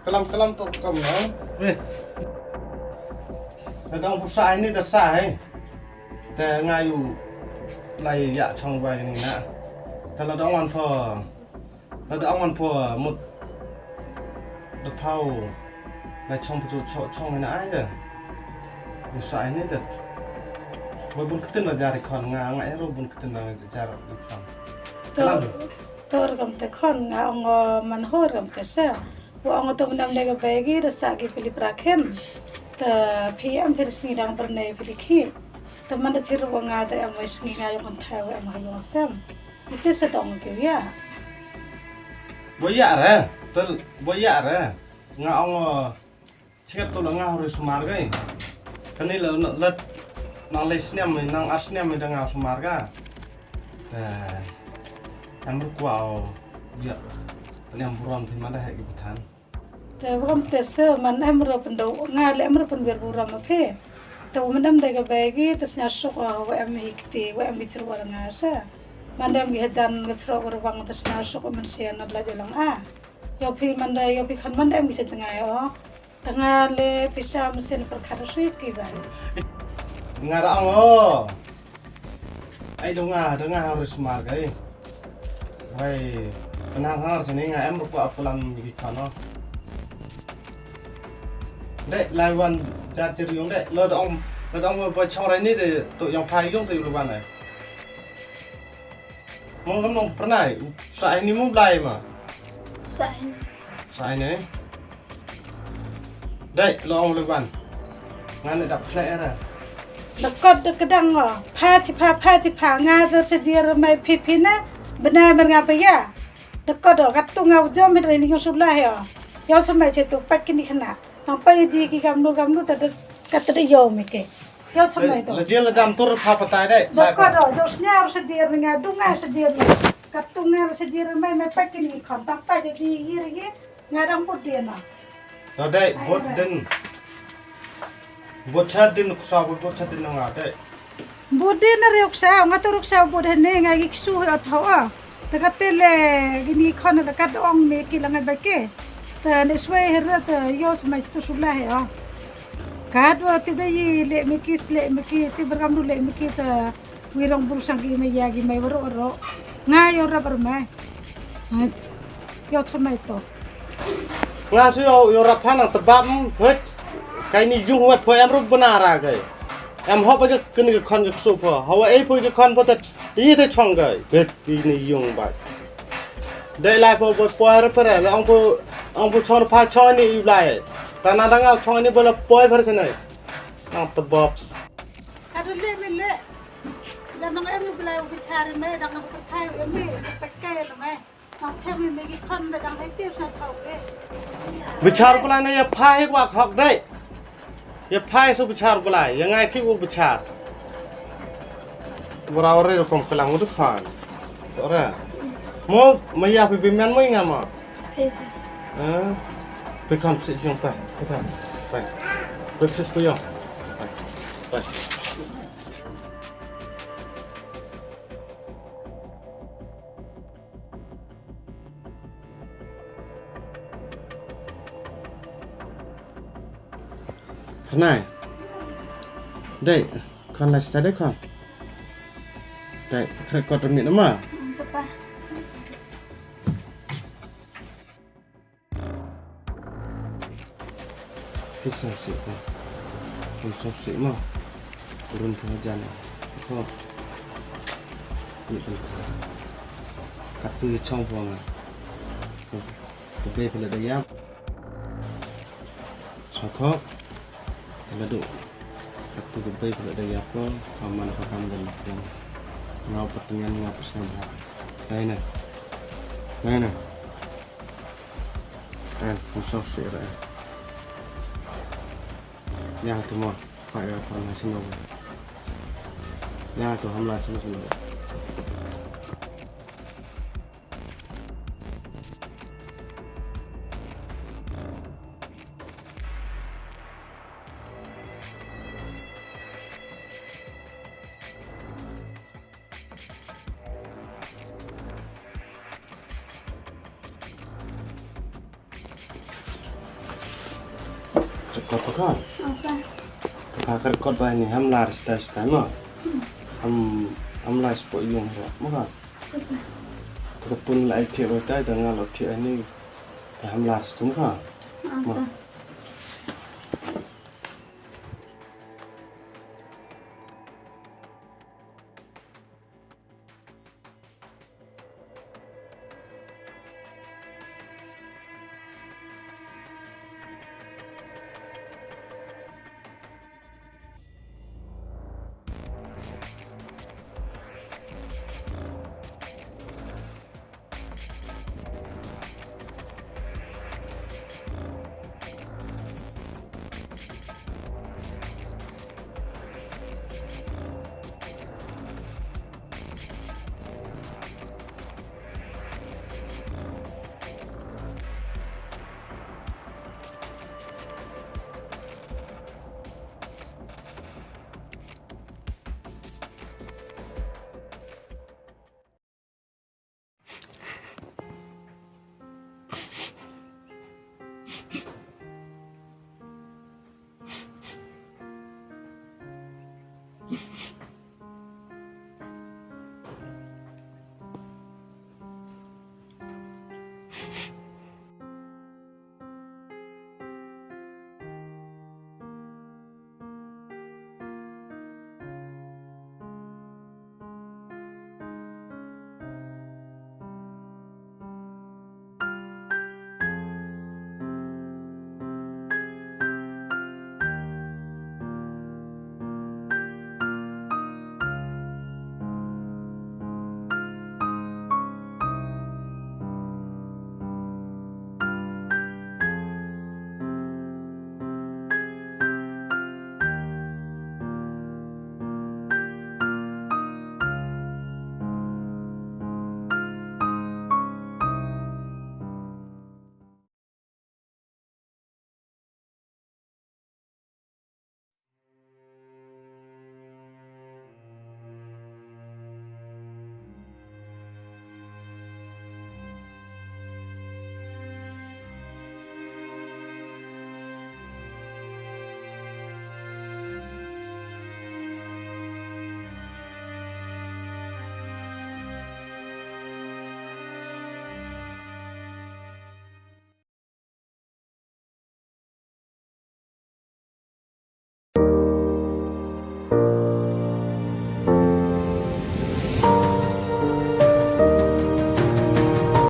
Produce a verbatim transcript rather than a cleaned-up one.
Kalam kalam to kam na. Eh. Te dang phu sa ini te sa hai. Te nga ïu lai ïa chong bai ni na. Te la dang wan pho. La dang wan pho mut. Da phau. Lai chong phu chong chong ni na ai de. Phu sa ini de. Bun bun ktin la jar i khon nga nga ero bun ktin la jar i khon. To. Kalam. Tor kam te khon nga ong, uh, man hor kam te sa. Wa ong to mnam ne ka begi da sa ki pili prakhen. Ta phi am phi sngi dang perne pili khi. Ta man da chiru wa nga da am wa sngi nga yong thai wa am ha yong sem. Ite sa tong ki ya. Boya re, tel boya re. Nga ong, uh, Chet tu la nga hori sumar gai. Kani la la nang le snem nang ar snem da nga sumar ga. Eh, em ru kwau. Ya. Kani em buron phi mada hai ki pathan. Te bukan te se man em ru pendo nga le em ru penbir buram phi. Te man em dai ga bagi te snya suk wa em hikti wa em bichir wa nga sa. Man em gi hajan ga chro wa bang te snya suk man sia na la jalang a. Yo phi man da yo phi khan man em gi sa jngai o. Tanga le pisa mesin perkara sui ki ba. Nga ra ong o. Ai dong nga dong nga harus mar kai. Wai penang har sini nga em rupa apulam ki kano. Dek lai wan jat jeri yong dek lo dong lo dong bo chong rai ni de tu yong pai yong tu lu ban ai. Mo kam nong pernai sa ini mo blai ma. Sa ini. Sa ini. Dai long le ban. Ngan dap khle era. Dekot de kedang ngo. Pha ti pha pha ti pha nga de sedir mai pipi na. Bena mer nga paya. Dekot do kat tu nga jom hidre ni yusula he. Yo semai chetu pak kini khna. Tang pai ji ki kam nu kam nu ta de kat de yo me ke. Yo semai to. La jil dam tur pha patai dai. Dekot do jo snya sedir nga dunga sedir. Kat tu nga sedir mai mai pak kini khon tang pai ji yir ye. Nga dang bud dia na. To dei bud din. Bud cha din ku sa bud cha din nga dei. Bud din na riuk sa nga tu riuk sa bud hene nga gi kisu ha thaw a. Ta ka tele gini khon la kat ong me ki la ngai ba ke. Ta ne swai hera ta yo smai tu sula he a. Ka dua ti dei le me ki le me ki ti beram du le me ki ta. Wi rong bru sang ki mai ya ki mai waro waro. Nga yo rap ar mai. Yo chon mai to. Nga su yo yo rap phan ang tebab hoi. Kai ni yung wat poi em rup bena ra kai. Em hop ba ke kene ke khon ke su pho. Hawa ei poi ke khon pho tet. Yi te chong kai. Bet ki ni yung ba. Dei lai pho poi poi rap pera la ang pho ang pho chong pha chong ni yu lai. Ta na dang ang chong ni bola poi pher senai. Ang tebab. Ka dei le me le. Dang nang em lu belai u bichar me dang nang perthai u em me pekai na me. Nang chem me ki khon da dang hai tiu sa thau ke. Bichar belai na ya phai wa khok dei. Ya phai su bichar belai ya ngai ki u bichar. Bora ore kom kelang u du khan. Ora. Mo maya pi pi men mo nga ma. Pesa. Eh. Pi khan si jong pa. Pi khan. Pa. Pi sis pi yong. Pa. Pa. Hanai. Dei, kan la sta dei kan. Dei, kre kot mi nama. Tepa. Pisa si ko. Pisa si ma. Turun ke jan. Ko. Ni ko. Katu ye chong po ma. Ko. Ko be pele da yap. Sa tho. Tala du. Katu ko be pele da yap ko. Aman ko kam dan ko. Ngau patengan ngau pesngan ha. Nai na. Nai na. Kan, kum sau sih rai. Yang tu mo, pak ya pernah sino. Yang tu hamla sino sino. Record pa ka. Apa? Ka ka record ba ni ham lar stai stai ma. Ham ham lar spo yung ro ma ka. Ka pun lai thiah bai tai da nga lo thiah ni. Te ham lar stum ka. Apa?